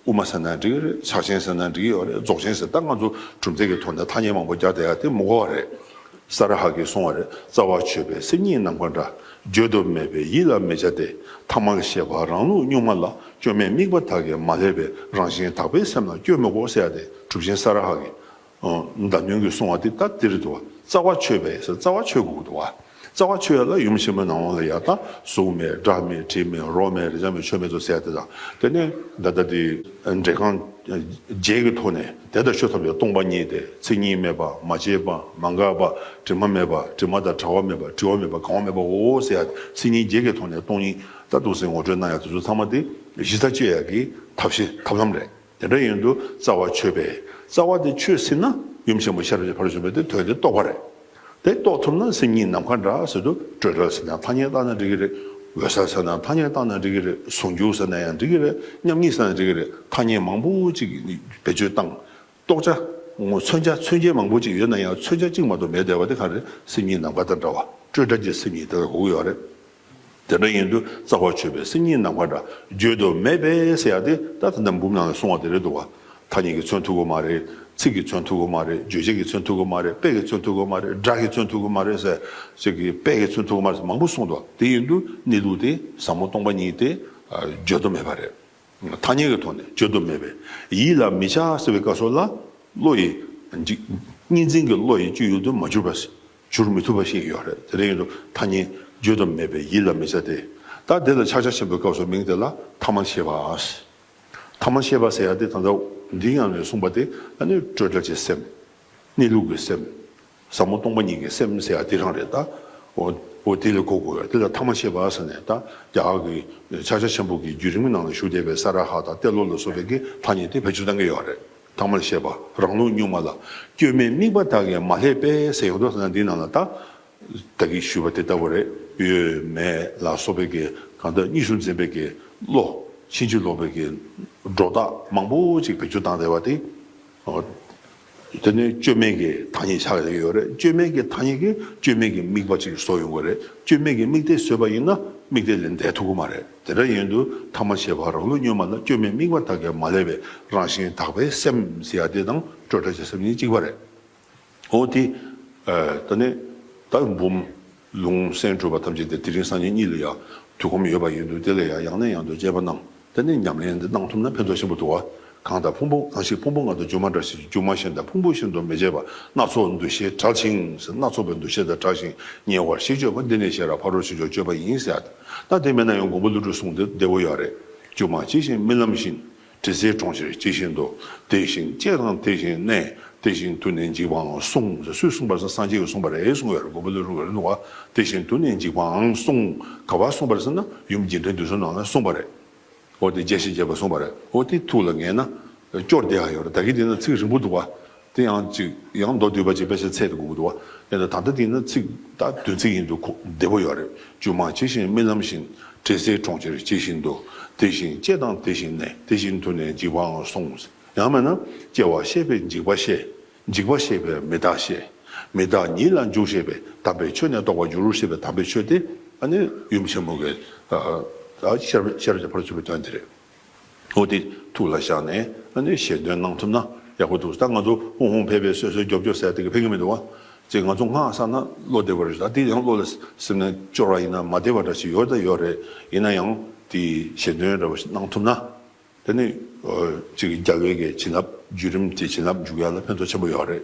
དབུ་མ་ཟེར་ན་འགྲིག་གི་རེད། ཕྱག་ཆེན་ཟེར་ན་འགྲིག་གི་ཡོད་རེད། རྫོགས་ཆེན་ཟེར་ད་ང་ཚོ་གྲུབ་མཐའ་གི་ཐོག་ནས་ཐ་སྙད་མང་པོ་རྒྱག་བསྡད་ཡ་དེ་མི་དགོས་པ་རེད། ས་ར་ཧ་གིས་གསུངས་པ་རེད། རྩ་བ་ཆོད་པའི་སེམས་ཉིད་ནམ་མཁའ་འདྲ། བརྗོད་དུ་མེད་པའི་ཡིད་ལ་མི་བྱ་སྟེ། ཐ་མལ་ཤེས་པ་རང་ལུགས་གཉུག་མ་ལ། སྐྱོན་མེད་དམིགས་པ་དག་གིས་མ་བསླད་པའི། རང་བཞིན་དག་པའི་སེམས་ལ་སྐྱོན་མི་དགོས་ཟེར་ཡ་དེ་གྲུབ་ཆེན་ས་ར་ཧ་གིས། ཨོ། མདའ་བསྣུན་གྱིས་གསུངས་པ་དེ་ད་དེ་རེད་འདུག་བ། རྩ་བ་ཆོད་པའི་ཟེར་རྩ་བ་ཆོད་དགོས་ཀྱི་འདུག་བ། རྩ་བ་ཆོད་ཡ་ལ་ཡུམ་ཆེན་མོའི་ནང་ལོགས་ལ་ཡ་ད་གཟུགས་མེད་སྒྲ་མེད་དྲི་མེད་རོ་མེད་རེག་བྱ་མེད་ཆོས་མེད་དོ་ཟེར་ཡ་དེ་དང་། དེ་ནས་ད་ལྟ་དེ་འགྲེལ་ཁང་རྒྱས་ཀྱི་ཐོག་ནས་དེ་ལྟར་ཤོད་ཐབས་ཡོད། སྟོང་པ་ཉིད་དེ་མཚན་ཉིད་མེད་པ་མ་སྐྱེས་པ་མ་འགགས་པ་དྲི་མ་མེད་པ་དྲི་མ་དང་བྲལ་བ་མེད་པ་བྲི་བ་མེད་པ་གང་བ་མེད་པའོ་ཟེར་ཡ་མཚན་ཉིད་རྒྱས་ཀྱི་ཐོག་ནས་སྟོང་ཉིད་ད་འདུག་སེ་ངོ་སྤྲོད་གནང་ཡ་དེ་ཚོ་ཚང་མ་དེ་གཞི་རྩ་གཅོད་ཡ་གི་ཐབས་ཤེས་ཐབས་ལམ་རེད། དེ་འདྲ་ཡིན་དུས་རྩ་བ་ཆོད་པས། རྩ་བ་དེ་ཆོད་ཟིན་ན་ཡུམ་ཆེན་མོ་ཤེས་རབ་ཀྱི་ཕ་རོལ་ཕྱིན་པའི་དེ་དོན་དེ་རྟོགས་པ་རེད། དེ་རྟོགས་ཐུབ་ན་སེམས་ཉིད་ནམ་མཁའ་འདྲ་ཟེར་དུས་སྤྲོས་བྲལ་ཟེར་ན་ཐ་སྙད་བཏགས་ན་འགྲིག་གི་རེད། འོད་གསལ་ཟེར་ན་ཐ་སྙད་བཏགས་ན་འགྲིག་གི་རེད། ཟུང་འཇུག་ཟེར་ན་ཡང་འགྲིག་གི་རེད། མཉམ་ཉིད་ཟེར་ན་འགྲིག་གི་རེད། ཐ་སྙད་མང་པོ་ཅིག་བེད་སྤྱོད་བཏང་། རྟོགས་བྱ། མཚོན་བྱ་མཚོན་བྱེད་མང་པོ་ཅིག་ཡོད་ན་ཡང་མཚོན་བྱ་གཅིག་མ་གཏོགས་མེད་བསྡད་པ་དེ་ག་རེ་རེད། སེམས་ཉིད་ནམ་མཁའ་དང་འདྲ་བ། སྤྲོས་བྲལ་གྱི་སེམས་ཉིད་དེ་ལ་གོ་གི་ཡོད་རེད། དེ་འདྲ་ཡིན་དུས་རྩ་བ་ཆོད་པའི་སེམས་ཉིད་ནམ་མཁའ་འདྲ། བརྗོད་དུ་མེད་པས་ཟེར་ཡ་དེ་ད་ད་ལྟ་འབུམ་ནང་ལ་གསུངས་པ་དེ་རེད་འདུག་བ། ཐ་སྙད་ཀྱིས་མཚོན་ཐུབ་ཀྱི་མ་རེད། ཚིག་གིས་མཚོན་ཐུབ་ཀྱི་མ་རེད། རྗོད་བྱེད་ཀྱིས་མཚོན་ཐུབ་ཀྱི་མ་རེད། དཔེ་གིས་མཚོན་ཐུབ་ཀྱི་མ་རེད། སྒྲ་གིས་མཚོན་ཐུབ་ཀྱི་མ་རེད་ཟེར། ཚིག་གིས་དཔེ་གིས་མཚོན་ཐུབ་ཀྱི་མ་རེད་ཟེར་མང་པོ་གསུངས་འདུག་དེ་ཡིན་དུས་གནས་ལུགས་དེ་ཟབ་མོ་སྟོང་པ་ཉིད་དེ་བརྗོད་དུ་མེད་པ་རེད། ཐ་སྙད་ཀྱི་ཐོག་ནས་བརྗོད་དུ་མེད་པས་ཡིད་ལ་མི་བྱ་ཟེར་བའི་སྐབས་སུ་ལ་བློ་ཡི་གཉིས་འཛིན་གྱི་བློ་ཡི་སྤྱོད་ཡུལ་དུ་མ་གྱུར་པ་གྱུར་མི་ཐུབ་པ་ཞིག་ཡོད་རེད། དེ་འདྲ་ཡིན་དུས་ཐ་སྙད་བརྗོད་དུ་མེད་པས་ཡིད་ལ་མི་བྱ་སྟེ། ད་དེ་ལ་ཕྱག་རྒྱ་ཆེན་པོའི་སྐབས་སུ་མིང་དེ་ལ་ཐ་མལ་ཤེས་པ། ཐ་མལ་ཤེས་པ་ཟེར་ཡ་དེ་ད་ལྟ་འདིའི་ནང་ནས་གསུངས་པ་དེ་ཨ་ནི་སྤྲོས་བྲལ་གྱི་སེམས། གནས་ལུགས་ཀྱི་སེམས། ཟབ་མོ་སྟོང་པ་ཉིད་ཀྱི་སེམས་ཟེར་ཡ་དེ་རང་རེད་ད། འོ་འོ་དེ་ལ་གོ་དགོས་ཡ་དེ་ལ་ཐ་མལ་ཤེས་པ་ཟེར་ནས་ད་རྒྱ་གར་གྱི་ཕྱག་རྒྱ་ཆེན་པོ་གི་བརྒྱུད་རིམ་གྱི་ནང་ལ་ཞུགས་བསྡད་པའི་ས་ར་ཧ་དང་ཏེ་ལོ་ལ་སོགས་པའི་གི་ཐ་སྙད་དེ་བེད་སྤྱོད་གཏང་གི་ཡོད་རེད། ཐ་མལ་ཤེས་པ་རང་ལུགས་གཉུག་མ་ལ། སྐྱོན་མེད་དམིགས་པ་དག་གིས་མ་བསླད་པས་ཟེར་ཡོང་དུས་ཟེར་ན་འདིའི་ནང་ལ་ད། ད་གིན་ཞུས་པ་དེ་ལྟ་བུ་རེད། ཡོད་མེད་ལ་སོགས་པའི་གི་གང་ལྟར་གཉིས་སུ་འཛིན་པའི་གི་བློ། ཕྱིན་ཅི་ལོག་པའི་གི་སྒྲོ་བཏགས་མང་པོ་ཅིག་བེད་སྤྱོད་བཏང་བསྡད་པ་དེ། འོ། དེ་ནས་སྐྱོན་མེད་ཀྱི་ཐ་སྙད་ཆགས་ཡོད་རེད། སྐྱོན་མེད་ཀྱི་ཐ་སྙད་ཀྱིས་སྐྱོན་མེད་ཀྱི་དམིགས་པ་ཅིག་བཟོ་ཡོང་གི་རེད། སྐྱོན་མེད་ཀྱི་དམིགས་གཏད་བཟོས་པ་ཡིན་ན་དམིགས་གཏད་ལས་འདས་ཐུབ་ཀྱི་མ་རེད། དེ་འདྲ་ཡིན་དུས་ཐ་མལ་ཤེས་པ་རང་ལུགས་གཉུག་མ་ལ། སྐྱོན་མེད་དམིགས་པ་དག་གིས་མ་བསླད་པའི། རང་བཞིན་དག་པའི་སེམས་ཟེར་ཡ་དེ་དང་སྤྲོས་བྲལ་གྱི་སེམས་གཉིས་གཅིག་པ་རེད། འོ་དེ། ཨ་ད་ནི་ད་འབུམ་ལུང་གསན་གྲུབ་པ་ཐམས་ཅད་དེ་དེ་རིང་སང་ཉིན་གཉིས་ལ་ཡང་དུས་ཁོམ་ཡོད་པ་ཡིན་དུས་དེ་ལ་ཡང་ཡང་ནས་ཡང་དུ་དཔྱད་པ་གནང་། དེ་ནས་ཉམས་ལེན་འདི་གནང་ཐུབ་ན་ཕན་ཐོགས་ཆེན་པོ་འདུག་བ། གང་དང་ཕུང་པོ་གང་ཞིག་ཕུང་པོ་ལྔ་དང་སྒྱུ་མ་འདྲ་ཞིང་སྒྱུ་མ་གཞན་དང་ཕུང་པོ་གཞན་དུ་མི་བྱེད་པ། སྣ་ཚོགས་འདུ་ཤེས་བྲལ་ཞིང་ཟེར། སྣ་ཚོགས་པའི་འདུ་ཤེས་དང་བྲལ་ཞིང་ཉེ་བར་ཞི་སྤྱོད་པ། འདི་ནི་ཤེས་རབ་ཕ་རོལ་ཕྱིན་མཆོག་སྤྱོད་པ་ཡིན་ཟེར། ད་དེ་མེད་ན་ཡང་མགོན་པོ་ཀླུ་སྒྲུབ་གསུང་དེ་བདེ་པོ་ཡོད་རེད། སྒྱུ་མ་ཇི་བཞིན་རྨི་ལམ་བཞིན། དྲི་ཟའི་གྲོང་ཁྱེར་ཇི་བཞིན་དུ། དེ་བཞིན་སྐྱེ་དང་དེ་བཞིན་གནས། དེ་བཞིན་དུ་ནི་འཇིག་པའང་གསུངས་ཟེར། སུས་གསུངས་པ་རེད་ཟེར་ན་སངས་རྒྱས་ཀྱིས་གསུངས་པ་རེད་གསུངས་ཡོད་རེད། མགོན་པོ་ཀླུ་སྒྲུབ་ཀྱིས་རེད་འདུག་བ། དེ་བཞིན་དུ་ནི་འཇིག་པའང་གསུངས། ག་པར་གསུངས་པ་རེད་ཟེར་ན་ཡུམ་རྒྱས་འབྲིང་བསྡུས་གསུམ་ནང་ལ་གསུངས་པ་རེད། འོ་དེ་རྒྱས་ཤིང་རྒྱས་པར་གསུངས་པ་རེད། འོ་དེ་ཐུགས་ལ་ངེས་ན་སྐྱོར་བདེ་ཡག་ཡོད་རེད། ད་གིན་དེ་ན་ཚིག་རིང་པོ་འདུག་བ། དེ་ཡང་ཅིག་ཡང་མདོར་བསྡུས་པ་ཅིག་དཔེ་ཆ་ཚད་དུ་དགོས་ཀྱི་འདུག་བ། ཡིན་ན་ད་ལྟ་དེ་ན་ཚིག་ད་བདུན་ཚིག་ཡིན་དུས་ཁོ་བདེ་པོ་ཡོད་རེད། སྒྱུ་མ་ཇི་བཞིན་རྨི་ལམ་བཞིན། དྲི་ཟའི་གྲོང་ཁྱེར་ཇི་བཞིན་དུ། དེ་བཞིན་སྐྱེ་དང་དེ་བཞིན་གནས། དེ་བཞིན་དུ་ནི་འཇིག་པའང་གསུངས། ཡང་མིན་ན་སྐྱེ་བ་ཤེས་པས་འཇིག་པ་ཤེས། འཇིག་པ་ཤེས་པས་མི་རྟག་ཤེས། མི་རྟག་ཉིད་ལ་འཇུག་ཤེས་པས་དམ་པའི་ཆོས་ནི་རྟོགས་པར་འགྱུར་ཞེས་པའི་དམ་པའི་ཆོས་དེ་ཨ་ནི་ཡུམ་ཆེན་མོ་གི་ཨ་ཤེས་རབ་ཤེས་རབ་ཀྱི་ཕ་རོལ་ཏུ་ཕྱིན་པའི་དོན་དེ་རེད། འོ་དེ་ཐུགས་ལ་བཞག་ནས་ཨ་ནི་ཞལ་འདོན་གནང་ཐུབ་ན་ཡག་པོ་འདུག་ད་ང་ཚོ་ཧུང་ཧུང་ཕེ་ཕེ་སོད་སོད་རྒྱོབ་རྒྱོབ་ཟེར་དེ་གི་ཕན་གི་མི་འདུག་བ། ཅིག་ང་ཚོ་སྔགས་བསགས་ན་བློ་བདེ་བ་རེད། ད་དེ་ཡང་བློ་ལ་སེམས་ནས་སྐྱོར་བ་ཡིན་ན་མ་བདེ་བ་འདྲ་ཞིག་ཡོད་ད་ཡོད་རེད། ཡིན་ན་ཡང་དེ་ཞལ་འདོན་འདྲ་བ་ཞིག་གནང་ཐུབ་ན། དེ་ནི་ཨ་ཅིག་རྒྱལ་བའི་གི་བྱིན་རླབས་བརྒྱུད་རིམ་དེ་བྱིན་རླབས་འཇུག་ཡ་ལ་ཕན་ཐོགས་ཆེན་པོ་ཡོད་རེད།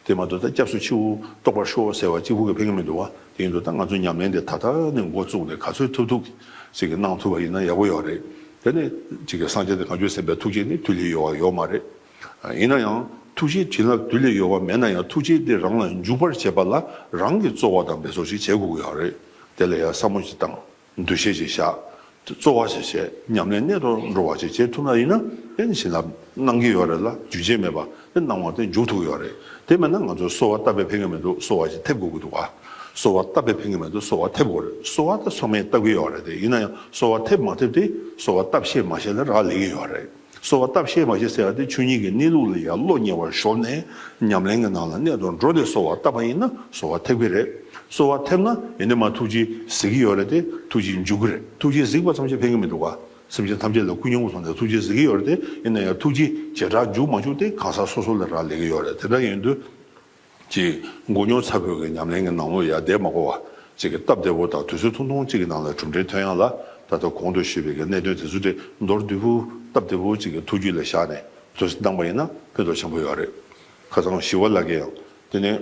དེ་མ་གཏོགས་ད་སྐྱབས་སུ་མཆིའོ་རྟོགས་པར་ཤོག་ཟེར་བ་གཅིག་པུ་གི་ཕན་གི་མི་འདུག་བ། དེ་ཡིན་དུས་ད་ང་ཚོ་ཉམས་ལེན་དེ་ད་ལྟ་ནས་འགོ་བཙུགས་ནས་ག་ཚོད་ཐུབ་ཐུབ་ཅིག་གི་གནང་ཐུབ་པ་ཡིན་ན་ཡག་པོ་ཡོད་རེད། དེ་ནི་ཅིག་གི་སངས་རྒྱས་དང་བྱང་ཆུབ་སེམས་དཔའི་ཐུགས་རྗེ་ནི་དུས་ལས་ཡོལ་བ་ཡོད་མ་རེད། ཡིན་ན་ཡང་ཐུགས་རྗེ་བྱིན་རླབས་དུས་ལས་ཡོལ་བ་མེད་ན་ཡང་ཐུགས་རྗེ་དེ་རང་ལ་འཇུག་པར་བྱེད་པ་ལ་རང་གི་རྩོལ་བ་དང་འབད་རྩོལ་ཞིག་བྱེད་དགོས་ཀྱི་ཡོད་རེད། དེ་ལ་ཡང་བསམ་བློ་ཞིག་བཏང་། འདུ་ཤེས་ཅིག་བཞག་རྩོལ་བ་ཞིག་བྱས། ཉམས་ལེན་གནད་དུ་འགྲོ་བ་ཞིག་བྱེད་ཐུབ་ན་ཡིན་ན་དེ་ནི་བྱིན་རླབས་གནང་གི་ཡོད་རེད་ལ། རྒྱུན་ཆད་མེད་པ་དེ་གནང་བ་དེ་འཇུག་ཐུབ་ཀྱི་ཡོད་རེད། དེ་མེད་ན་ང་ཚོ་གསོལ་བ་བཏབ་པས་ཕན་གྱི་མི་འདུག་གསོལ་བ་ཞིག་ཐེབས་དགོས་ཀྱི་འདུག་ག་གསོལ་བ་བཏབ་པས་ཕན་གྱི་མི་འདུག་གསོལ་བ་ཐེབས་དགོས་རེད། གསོལ་བ་ད་ཚང་མས་བཏབ་ཀྱི་ཡོད་རེད། དེ་ཡིན་ན་ཡང་གསོལ་བ་ཐེབས་མ་ཐེབས་དེ་གསོལ་བ་བཏབ་ཤེས་མ་ཤེས་ལ་རག་ལས་ཀྱི་ཡོད་རེད། གསོལ་བ་བཏབ་ཤེས་མ་ཤེས་ཟེར་བ་དེ་ཆོས་ཉིད་ཀྱི་གནས་ལུགས་ལ་ཡང་བློ་ཉེ་བར་ཞོག་ནས་ཉམས་ལེན་གྱི་ནང་ལ་གནད་དུ་འགྲོ་ནས་གསོལ་བ་བཏབ་པ་ཡིན་ན་གསོལ་བ་ཐེབས་ཀྱི་རེད། གསོལ་བ་ཐེབས་ན་ཡིན་ནའི་མ་ཐུགས་རྗེ་གཟིགས་ཀྱི་ཡོད་རེད་དེ། ཐུགས་རྗེ་འཇུག་གི་རེད། ཐུགས་རྗེ་གཟིགས་པ་ཙམ་གྱིས་ཕན་གྱི་མི་འདུག་ག་སེམས་ཅན་ཐམས་ཅད་ལ་ཀུན་སྙོམས་སུ་སོང་ནས་ཐུགས་རྗེ་གཟིགས་ཀྱི་ཡོད་རེད་དེ། ཡིན་ན་ཡང་ཐུགས་རྗེ་བྱེ་བྲག་འཇུག་མ་འཇུག་དེ་གང་ཟག་སོ་སོ་ལ་རག་ལས་ཀྱི་ཡོད་རེད། དེ་འདྲ་ཡིན་དུས། ཅིག་མགོ་རྙོག་ཚ་པོའི་གི་ཉམས་ལེན་གྱི་ནང་ལོགས་ཡར་བསྡད་མ་དགོས་པ། ཅིག་གི་སྟབས་བདེ་པོ་དང་དུས་ཚོད་ཐུང་ཐུང་ཅིག་གི་ནང་ལ་གྲུབ་འབྲས་ཐོན་ཡག་ལ་ད་ལྟ་གོང་དུ་ཞུས་པའི་གི་གནད་དོན་དེ་ཚོ་དེ་མདོར་བསྡུས་པོ་སྟབས་བདེ་པོ་ཅིག་གི་ཐུགས་རྒྱུད་ལ་བཞག་ནས་དུས་ཚོད་བཏང་པ་ཡིན་ན་ཕན་ཐོགས་ཆེན་པོ་ཡོད་རེད། ཁ་སང་ཞི་བ་ལྷ་གིས་ཡང་དེ་ནས་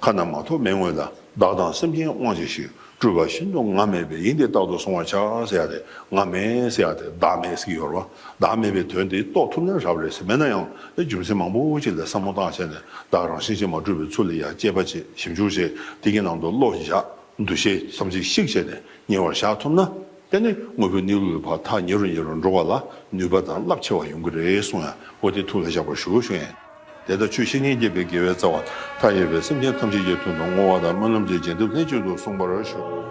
ཁ་ན་མ་ཐོ་མེད་སྔོན་ལ། བདག་དང་སེམས་ཅན་དབང་བྱས་ཤིང་། སྤྲུལ་པ་བཞིན་དུ་ང་མེད་པས། ཡིན་ཏེ་རྟག་ཏུ་བསྲུང་བར་བྱ་ཟེར་ཡ་དེ། ང་མེད་ཟེར་ཡ་དེ་བདག་མེད་ཟེར་གྱི་ཡོད་རེད་བ། བདག་མེད་པའི་དོན་དེ་རྟོགས་ཐུབ་ན་རབ་རེད་ཟེར། མེད་ན་ཡང་ནི་རྒྱུ་མཚན་མང་པོ་ཅིག་ལ་བསམ་བློ་བཏང་བྱས་ནས་བདག་རང་བཞིན་གྱིས་མ་གྲུབ་པའི་ཚུལ་ལ་ཡང་དཔྱད་པ་བྱེད། ཞིབ་འཇུག་བྱེད། དེ་གི་ནང་དུ་བློ་བཞག་འདུ་ཤེས་བསམ་གཞིག་ཤིག་བྱས་ནས་ཉེ་བར་བཞག་ཐུབ་ན། དེ་ནི་དངོས་པོའི་གནས་ལུགས་ལ་ཕར་ཐག་ཉེ་རུ་ཉེ་རུ་འགྲོ་བ་ལ་ནུས་པ་དང་རླབས་ཆེ་བ་ཡོང་གི་རེད་གསུངས་ཡ། འོ་དེ་ཐུགས་ལ་བཞག་པར་ཞུ་ཞུ་ཡིན། དེ་ལྟར་ཆོས་བཤེས་གཉེན་བརྒྱད་པའི་དགེ་བའི་རྩ་བ་མཐའ་ཡས་པའི་སེམས་ཅན་ཐམས་ཅད་ཀྱི་དོན་དུ་བསྔོ་བ་དང་སྨོན་ལམ་གྱི་རྗེས་ཟློས་ལྷན་ཅིག་ཏུ་གསུངས་པར་ཞུ།